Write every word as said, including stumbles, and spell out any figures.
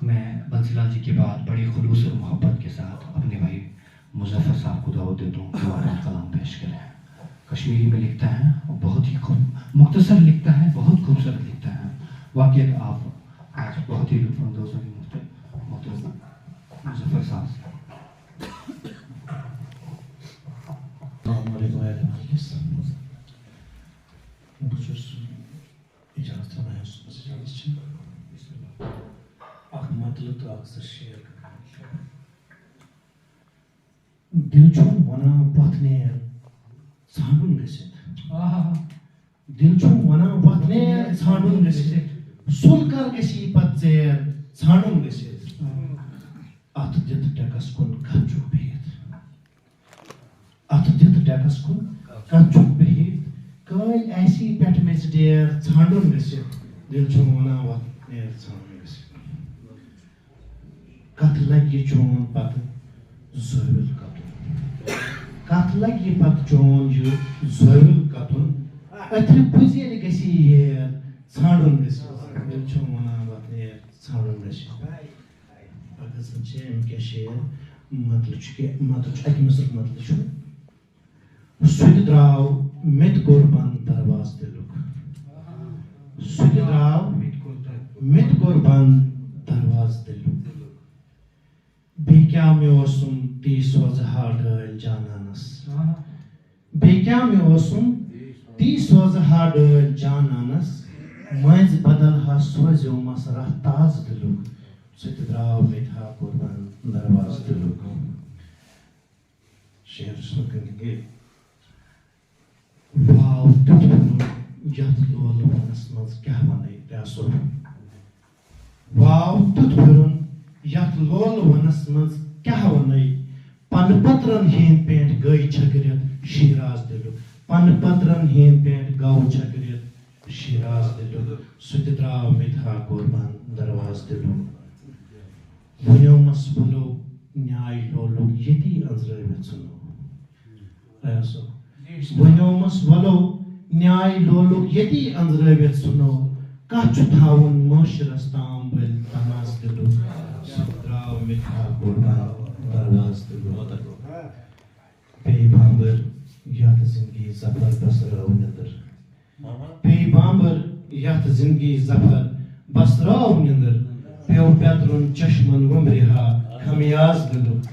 میں بنسی لال جی کے بعد بڑے خلوص اور محبت کے ساتھ اپنے بھائی مظفر صاحب کو دعوت دیتا ہوں کہ وہ اپنا کلام پیش کریں۔ کشمیری میں لکھتا ہے، بہت ہی خوب، مختصر لکھتا ہے، بہت خوبصورت لکھتا ہے۔ واقعی آپ آج بہت ہی لطف اندوز ہوگی محترم، محترم مظفر صاحب سے۔ السلام علیکم۔ بہٕ چھُس اجازت ہٮ۪وان صُبحس اجازت چھِ۔ اکھ مطلب تہٕ اکھ زٕ شعر کرٕ۔ دِل چھُم وَنان وَتھ نیر ژھانٛڈُن گٔژھِتھ۔ آہا۔ دِل چھُم وَنان وَتھ نیر ژھانٛڈُن گٔژھِتھ۔ سُل کر گژھِ یہِ پتہٕ ژیر ژھانٛڈُن گٔژھِتھ۔ آ۔ اَتھٕ دِتھ ڈٮ۪کس کُن کتھ چھُکھ بِہِتھ؟ اَتھٕ دِتھ ڈٮ۪کس کُن کتھ چھُکھ بِہِتھ؟ کٲلۍ آسی پٮ۪ٹھ میٚژِ ڈیر ژھانٛڈُن گٔژھِتھ۔ دِل چھُم وَنان وَتھ نیر ژھانٛڈُن گٔژھِتھ۔ کتھ لگہِ یہِ چون پتہٕ زٲوِل کتُن؟ کتھ لگہِ یہِ پتہٕ چون یہِ زٲوِل کتُن؟ أتھرِ پُزِ ییٚلہِ گژھِ یہِ ییر ژھانٛڈُن گژھِ۔ ییٚلہِ چھُم وَنان وَتھ نیر ژھانٛڈُن گژھِ۔ پگاہ زن چھِ أمۍ کیٛاہ شعر، مطلب چھُ کیٛاہ، مطلب چھُ اَکہِ مصرُک مطلب چھُ۔ سُہ تہِ درٛاو، مےٚ تہِ کوٚر بنٛد دروازٕ دِلُک۔ سُہ تہِ درٛاو، مےٚ تہِ کوٚر بنٛد دروازٕ دِلُک۔ بیٚیہِ کیٛاہ مےٚ اوسُم تی سوزٕ ہا ڈٲلۍ جانانس۔ بیٚیہِ کیٛاہ مےٚ اوسُم تی سوزٕ ہا ڈٲلۍ جانانس۔ مٔنٛزۍ بدل ہا سوزیومس رتھ تازٕ دِلُک۔ سُہ تہِ درٛاو، مےٚ تہِ ہا کوٚر بنٛد دروازٕ دِلُک۔ شعر چھُس بہٕ کٔرِتھ یہِ۔ واو تیُتھ پھِرُن یَتھ لولہٕ وَنَس منٛز کیٛاہ وَنَے ریاض صٲب؟ واو تیُتھ پھِرُن یَتھ لولہٕ وَنَس منٛز کیٛاہ وَنَے؟ پَنہٕ پٔترَن ہِنٛدۍ پٲٹھۍ گٔے چھٔکرِتھ شیراز دِلُک۔ پَنہٕ پٔترَن ہِنٛدۍ پٲٹھۍ گوٚو چھٔکرِتھ شیراز دِلُک۔ سُہ تہِ درٛاو مےٚ تہِ ہا قۄربان دروازٕ دِلُک۔ وَنیومَس وَلو نیاے لولُک ییٚتی أنٛزرٲوِتھ ژھٕنو۔ ریاض صٲب۔ وَنیومَس وَلو نیاے لولُک ییٚتی أنٛزرٲوِتھ ژھٕنو۔ کَتھ چھُ تھاوُن مٲشرَس تام بٔلۍ تماس دِلُک۔ سُہ تہِ درٛاو مےٚ تہِ ہا قۄربان دروازٕ دِلُک۔ پیٚیہِ بامبر یَتھ زِندگی ظفر بسرٲو نیٚدٕر۔ پیٚیہِ بامبر یَتھ زِندگی ظفر بسرٲو نیٚدٕر۔ پیوٚو پیٚترُن چشمن وُمبرِ ہا خمیاز دِلُک۔